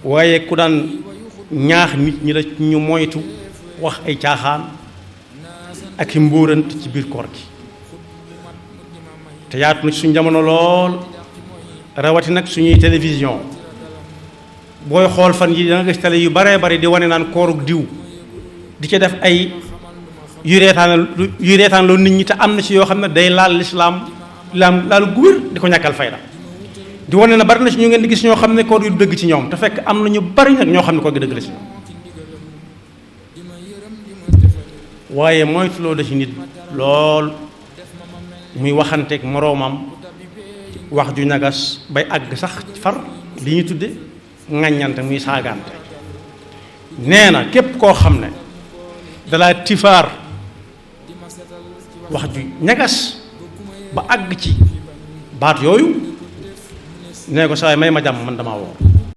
waaye ku daan ñaax nit ñi la ñu moytu wax ay caaxaan ak i mbóorant ci biir koor gi te yaatu na ci suñ jamono lool rawati nag suñuy télévision booy xool fan yi da nga gis télé yu baree bari di wane naan koorug diw di ca def ay yu reetaan loolu nit ñi te am na ci yoo xam ne day laal lislaam laal gu wér di ko ñàkkal fayda di wane na bari na ci ñu ngeen di gis ñoo xam ne koor yu dëgg ci ñoom te fekk am na ñu bari nag ñoo xam ne koor gi dëgg la ci ñoom waaye moytuloo da ci nit lool muy waxanteeg moroomam wax ju ñagas bay àgg sax far li ñu tudde ŋàññante muy saagante nee na képp koo xam ne dalaa tifaar wax ju ñagas ba àgg ci baat yooyu nee ko saa may ma jàmm man damaa woor